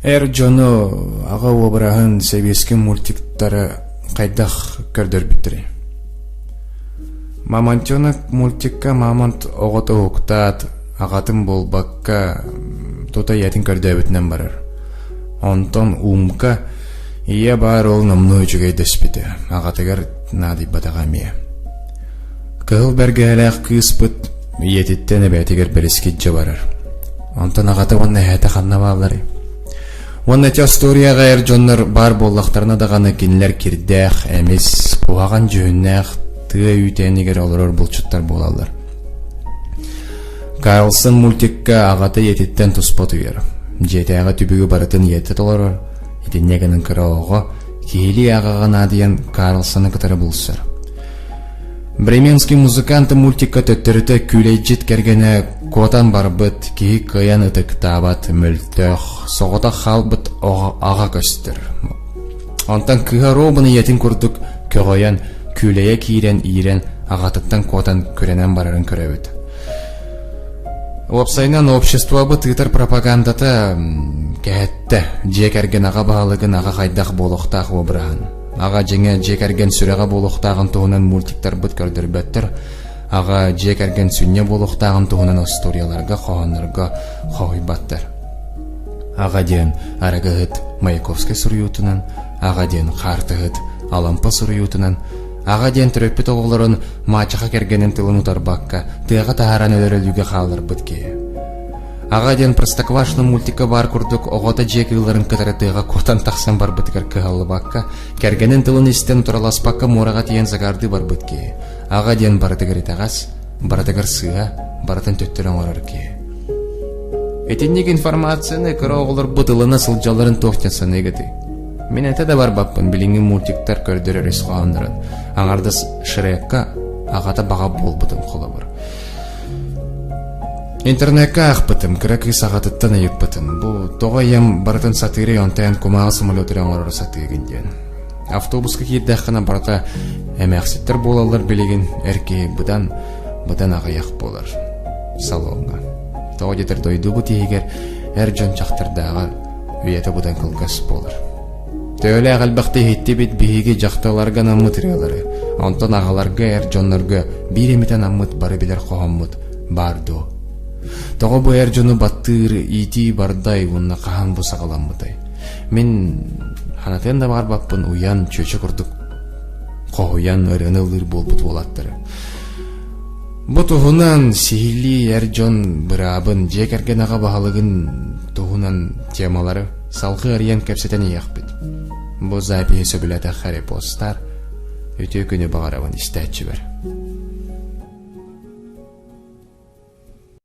Эр дьону аҕа уобараһын сэбиэскэй мультиктары хайдах көрдөрбүттэрий? Мамонтенок мультикка мамонт оҕото уһуктаат, аҕатын буолбакка, тута ийэтин көрдөөбүтүнэн барар. Онтон Умка ийэ баар ол номнуо үчүгэй дэспитэ, аҕатыгар наадыйбатаҕа эмиэ. Кыһыл бэргэһэлээх кыыспыт ийэтиттэн эбээтигэр бэрискиччэ барар. Онтон аҕата уонна эһээтэ ханна баалларый? Уонна ити остуоруйаҕа эр дьоннор баар буоллахтарына даҕаны кинилэр кирдээх, эмис, куһаҕан дьүһүннээх тыа үүтээнигэр олорор булчуттар буолаллар. Карлсон мультикка аҕата ийэтиттэн туспа утуйар. Дьиэтээҕи түбүгү барытын ийэтэ толорор. Итиннэ гынан кыра оҕо киһилии аҕаҕа наадыйан Карлсоны кытары булсар. Бременский музыканты мультикка төттөрүтэ күүлэйдьит кэргэнэ куотан барбыт, киһи кыайан ытыктаабат, мөлтөх, соҕотох хаалбыт аҕа көстөр. Онтон кыыһа Робин ийэтин курдук көҕөйөн, күүлэйэ киирэн иирэн, аҕатыттан куотан күрэнэн барарын көрөбүт. Уопсайынан обществобыт ыытар пропагандата кэһэттэ, дьиэ кэргэн аҕа баһылыгын аҕа хайдах буолуохтаах уобараһын. Аҕа дьиҥэ дьиэ кэргэн сүрэҕэ буолуохтааҕын туһунан мультиктарбыт көрдөрбөттөр. Аҕа дьиэ кэргэн сүнньэ буолуохтааҕын туһунан остуоруйаларга, хоһооннорго хоһуйбаттар. Аҕа диэн арыгыһыт Маяковскай суруйуутунан, аҕа диэн хаартыһыт Алампа суруйуутунан, аҕа диэн төрөппүт оҕолорун маачаха кэргэнин тылын утарбакка тыаҕа таһааран өлөр өлүүгэ хаалларбыт киһи. Аҕа диэн Простоквашино мультикка баар курдук оҕото дьиэ кыылларын кытары тыаҕа куотан тахсан барбытыгар кыһаллыбакка, кэргэнин тылын истэн утарыласпакка муораҕа тиийэн загардыы барбыт киһи. Аҕа диэн барытыгар итэҕэс, барытыгар сыыһа, барытын төттөрү оҥорор киһи. Итинник информацияны кыра оҕолорбут ылына сылдьалларын туох диэн саныыгытый? Мин этэ да барбаппын билиҥҥи мультиктар көрдөрөр ис хоһооннорун. Аҥардас Шрекка аҕата баҕа буолбутун холобур. Интернеккэ аахпытым, кыра кыыс аҕатыттан ыйыппытым. Бу тоҕо ийэм барытын сатыырый, онтон эн кумааҕы самолет эрэ оҥорору сатыыгын диэн. Автобуска киирдэххинэ барыта эмээхситтэр буолаллар билигин, эр киһи быдан, быдан аҕыйах буолар салоҥҥа. Тоҕо диэтэр дойдубут иһигэр эр дьон дьахтардааҕар үйэтэ быдан кылгас буолар. Төһөлөөх элбэхтэ иһиттибит биһиги дьахталларга анаммыт ырыалары, онтон аҕаларга, эр дьоннорго биир эмит анаммыт бары билэр хоһооммут баар дуо? Тоҕо бу эр дьону баттыыр иитии бардай уонна хаһан бу саҕаламмытай? Мин ханатыан да баҕарбаппын уйан, чүөчэ курдук хоһуйан ырыаны ыллыыр буолбут уолаттары. Бу туһунан сиһилии эр дьон быраабын, дьиэ кэргэн аҕа баһылыгын туһунан темалары салгыы арыйан кэпсэтэн иһиэхпит. Бу запиһи сөбүлээтэххэ репостар, үтүө күнү баҕарабын истээччибэр.